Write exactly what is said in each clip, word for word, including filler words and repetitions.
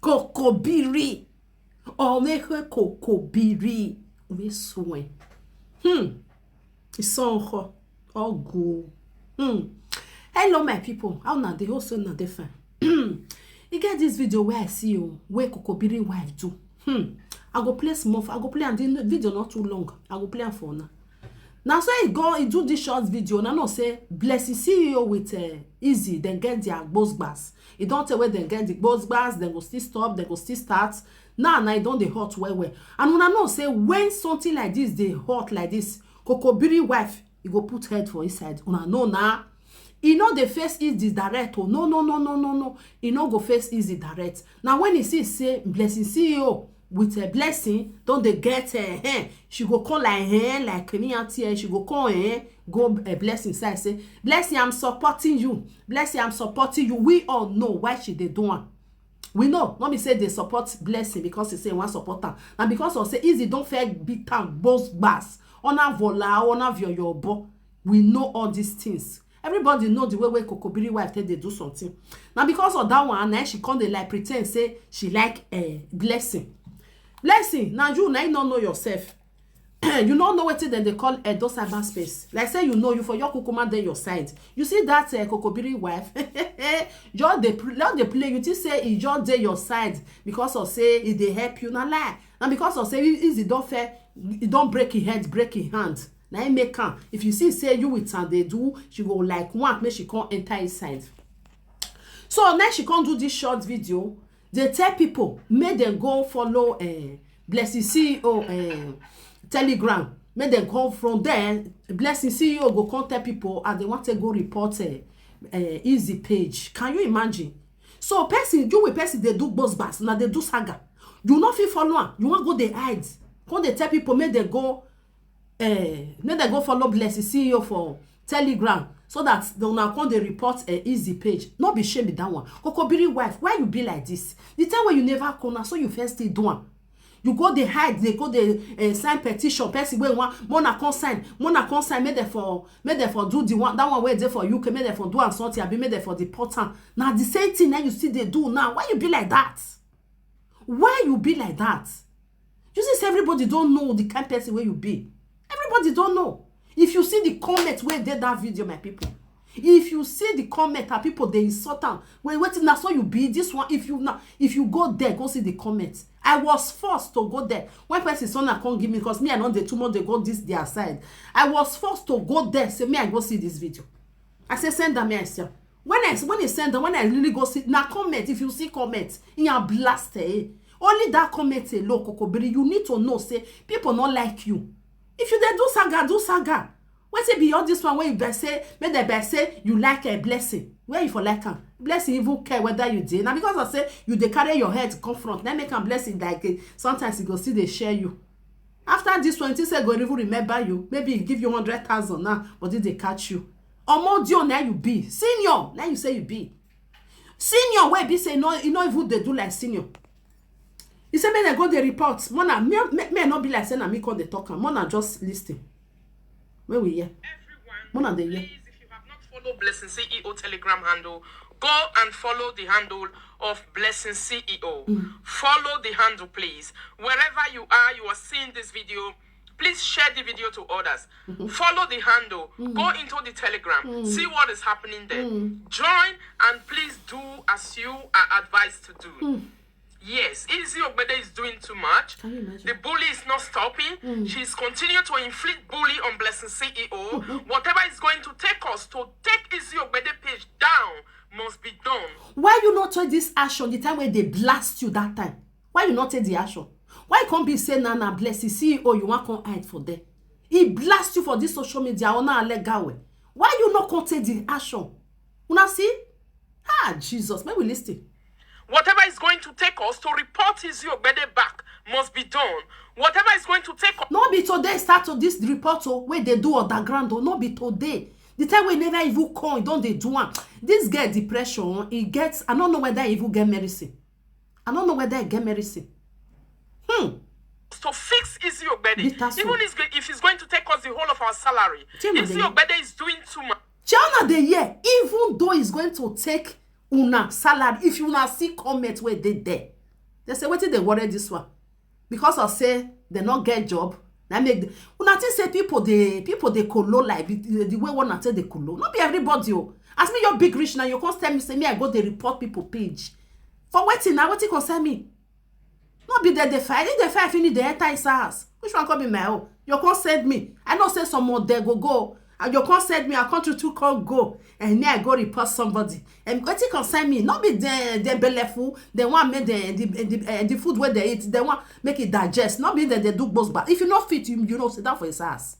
Kokobiri. Omehe kokobiri. Umesue. Hmm. Isonho. Ogu. Hmm. Hello, my people. How na dey? Hope say na dey fine. E get this video where I see you, where Kokobiri wife do. Hmm. I go play small. I go play, and the video not too long. I go play am for now. Now, so he go, he do this short video. Now, no say Blessing C E O with uh, Easy, then get their gbos gbas. You don't tell where they get the gbos gbas, then go still stop, then go still start. Now, now, it don't dey hot well well. And una know say when something like this dey hot like this, Kokobiri wife, he go put head for his side. Una know now. He no dey face Easy direct. Oh, no, no, no, no, no, no. He no go face Easy direct. Now, when he see say Blessing C E O with a Blessing, don't they get her hand? She go call like hand, like any auntie, eh, she go call her, go a Blessing side, say, "Blessing, I'm supporting you. Blessing, I'm supporting you." We all know why she dey do am. We know, not be say they support Blessing because he say he wan support am. And because of say Easy don't fair beat am, both bars. Honor vola, honor vio your bo. We know all these things. Everybody know the way wey Kokobiri wife take dey do something. Now, because of that one, now she come dey like pretend say she like a Blessing. Blessing, now you now you no know yourself. You no know wetin dem dey call Edo cyberspace. Like say you know, you for your kukuma dey your side. You see that uh, Kokobiri wife, just dey pl- just dey play. You think say he just dey your side because of say he dey help you. Na lie. Na because of say he, he don fair, he don break him head, break him hand. Na him make am. If you see say you with am dey do, she go like want make she come enter inside. So now she come do this short video. They tell people make them go follow uh, Blessing C E O uh, Telegram. Make them go from there. Blessing C E O go come tell people as they want to go report uh, uh, Easy page. Can you imagine? So person, you with person, they do boss bass, now they do saga. You not fit follow am. You want go they hide. Come they tell people make they go eh, make dem go follow Blessing C E O for Telegram so that they una come dey report eh, Easy page. No be shame be that one. Kokobiri wife, why you be like this? The time when you never come, na so you first still do am. You go dey hide, they go dey eh, sign petition. Person wey wan, mona come sign, mona come sign. Make dem for, make dem for do the one, that one wey dey for U K. Make dem for do am something. Abi make dem for deport am. Na the same thing na you still dey do now. Why you be like that? Why you be like that? You see, say everybody don't know the kind person where you be. Everybody don't know. If you see the comment where did that video, my people. If you see the comment, and people they insult am. Wait, wait, that's what you be. This one, if you now, if you go there, go see the comments. I was forced to go there. When person son I can't give me because me I know the two months they go this their side. I was forced to go there. Say me I go see this video. I say send them me I say. When I when they send them, when I really go see now comment, if you see comment, in your blast eh. Only that comment alone, Kokobiri, you need to know say people not like you. If you dey do saga, do saga. Wetin be all this one wey you be say, make dem be say you like a Blessing. Where you for like am? Blessing even care whether you dey. Na because I say you dey carry your head come front, na make am Blessing like eh, sometimes he go still dey share you. After this one, you think say go even remember you. Maybe he give you hundred thousand now, but he dey catch you. Omodio na you be. Senior, na you say you be. Senior wey be say no, he no even dey do like senior. He say make dem go dey report. Mona, me, me, me no be like say na me come dey talk am. Mona just listen. When we hear. Everyone, Mona dey hear. Please, if you have not followed Blessing C E O Telegram handle, go and follow the handle of Blessing C E O. Follow the handle, please. Wherever you are, you are seeing this video, please share the video to others. Follow the handle. Go into the Telegram. See what is happening there. Join and please do as you are advised to do. Yes, Izzy Ogbede is doing too much. Can you imagine? The bully is not stopping. She's continuing to inflict bully on Blessing C E O. Whatever is going to take us to take Izzy Ogbede page down must be done. Why you not take this action the time when they blast you that time? Why you not take the action? Why you can't be say na na Blessing C E O you want come hide for there? He blast you for this social media or na legal way. Why you not come take the action? Una see? Ah, Jesus, make we listen. Whatever is going to take us to report Izzy Ogbede back must be done. Whatever is going to take us. No be today start to this report oh, wey dey do underground oh, no be today. The time wey never even come, e don dey do am. This girl depression, e get, I no know whether e even get medicine. I no know whether e get medicine. Hmm. To fix Izzy Ogbede. Bitter so. Even is go- if it's going to take us the whole of our salary, Shey una Izzy dey hear? Ogbede is doing too much. Shey una dey hear? Even though it's going to take una salary, if una see comment wey dey there, they say, "Wetin dey worry this one?" Because of say they no get job, na make the, una think say people dey, people dey kolo like the, the way una take dey kolo. No be everybody o. As me, your big rich now, you come tell me say me I go dey report people page. For wetin na? Wetin concern me? No be dem dey fight. If dem fight finish, dem enter inside house. Which one come be my own? You come send me. I know say some of dem go go. And you come send me, I come to two come go. And me, I go report somebody. And wetin concern me? No be dem, dem belleful. Dem want make the, the, the, eh, the food wey dem eat, dem want make it digest. No be dem dey do gbos gba. If you no fit, you, you no sit down for inside house.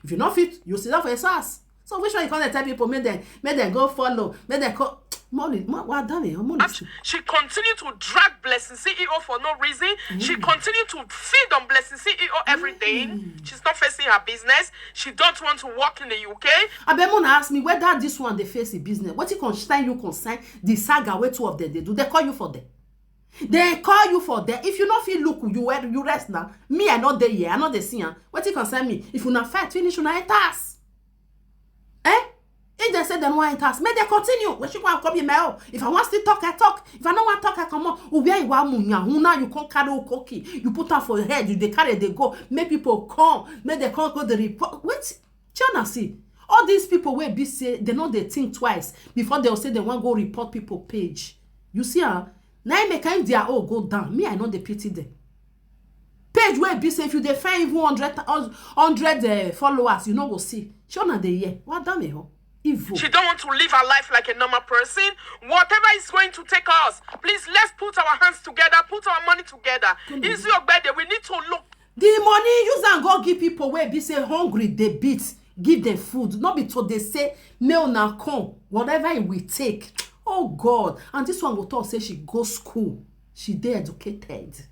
If you no fit, you sit down for inside house. So which one you come dey tell people make dem, make dem go follow, make dem come? Money, mo-, wa done it, money. She, she continued to drag Blessing C E O for no reason. She continued to feed on Blessing C E O every day. She's not facing her business. She don't want to work in the U K. Abeg, una ask me whether this one dey face the business. Wetin concern you concern the saga wey two of them dey do? They call you for there. They call you for there. If you no fit look, you we-, you rest now. Me, I no dey here. I no dey see am. Wetin concern me? If una fight finish, una enter house. Eh? If they say dem wan enter house, make dem continue. When she wan come in my own. If I wan still talk, I talk. If I no wan talk, I comot. Where you wan munya? Who now you come carry okoki? You put am for your head. You dey carry, dey go. Make people come. Make dem come go the report. Wait, China see. All these people wey be say they no dey think twice before they say they wan go report people page. You see, ah, na im make im their own go down. Me, I no dey pity them. Page wey be say if you dey find even hundred, hundred, eh, followers, you no go see. Shey una dey hear? Wa done it, ho. Evil. She don't want to live her life like a normal person. Whatever is going to take us, please, let's put our hands together, put our money together. Come on. Izzy Ogbede, we need to look. The money, use am go give people wey be say hungry dey beat, give them food. No be to dey say, "Make una come, whatever it will take." Oh God. And this one go talk say she go school, she dey educated.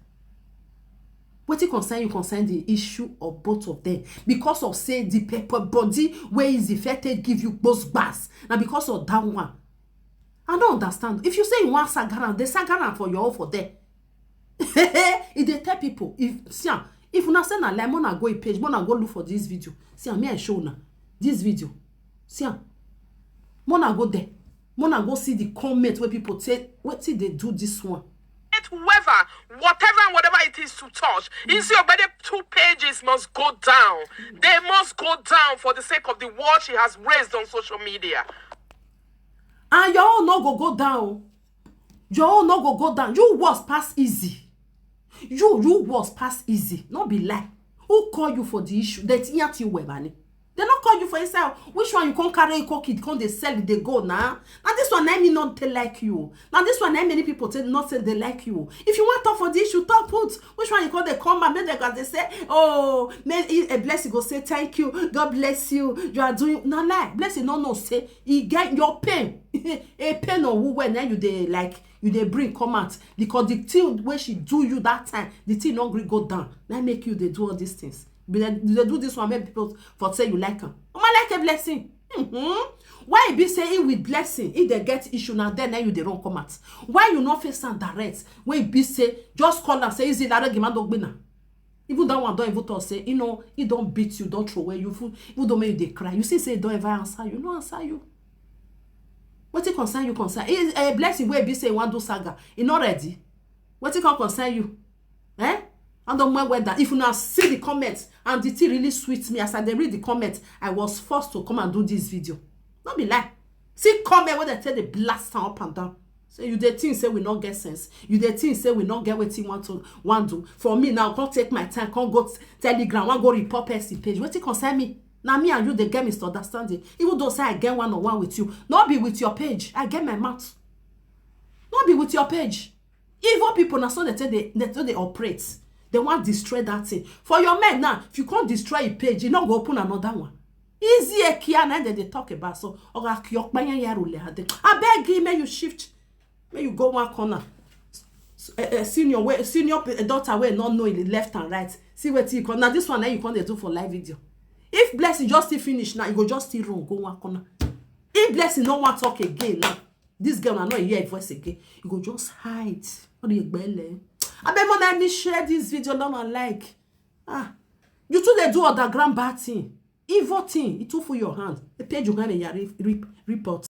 Wetin concern you concern the issue of both of them? Because of say the pepper body wey Izzy fit take give you gbos gbas. Na because of that one. I no understand. If you say you wan saga am, dey saga am for your own for there. E dey tell people, if, see am, if una say na lie, make una go e page, make una go look for this video. See am, me I show una this video. See am, make una go there, make una go see the comment wey people say wetin dey do this one. Whoever, whatever and whatever it is to touch, Izzy Ogbede two pages must go down. They must go down for the sake of the word she has raised on social media. And your own no go go down. Your own no go go down. You worse pass Izzy. You, you worse pass Izzy. No be lie. Who call you for the issue? They tinyat you webani. They no call you for yourself. Which one you come carry iko kid, come dey sell, dey go now? Now this one, I mean, not they like you. Now this one, I many people say not say they like you. If you want talk for the issue, talk put. Which one you call the come back? Make them go dey say, "Oh, may a Blessing go say thank you. God bless you. You are doing." Na lie. Blessing no know say e get your pain. A pain of who when then you dey like, you dey bring come out because the thing wey she do you that time, the thing no gree go down. Na make you dey do all these things. But then you dey do this one, make people for say you like am. Omo, like a Blessing. Mm-hmm. Why e be say e with Blessing, if they get issue now, then, then you dey run come out? Why you no face am direct? When e be say just call am say, "Izzy, lare gima dogbina." Even that one don even talk say, you know, he don beat you, don throw away you, even, even though make you dey cry, you see say he don ever answer you, no answer you. Wetin concern you concern? E, eh, Blessing wey be say he wan do saga, he not ready. Wetin come concern you? Eh? And on my weather, if una see the comment, and the thing really sweet me, as I dey read the comment, I was forced to come and do this video. No be lie. See comment wey they take dey blast am up and down. Say you dey think say we no get sense. You dey think say we no get wetin want to, want do. For me now, come take my time, come go t-, Telegram, wan go report person page. Wetin concern me? Na me and you dey get misunderstanding. Even though say I get one on one with you, no be with your page. I get my mouth. No be with your page. Evil people na so they take dey, they take dey operate. They wan destroy that thing. For your men now, if you come destroy a page, you no go open another one. Izzy Ekia na dem dey talk about. So, oga kiokpanya ya rule ade. Abeg, make you shift. Make you go one corner. S-, eh, eh, senior wey, senior p-, eh, daughter wey no know the left and right. See wetin you come. Now this one, now you come dey do for live video. If Blessing just still finish now, you go just still run go one corner. If Blessing no wan talk again now, this girl na no hear her voice again. You go just hide. What do you gbele? Abeg, make una help me share this video, down and like. Ah, you too dey do underground bad thing. Evil thing, e too full your hand. Page you gonna ya rip, rip, report.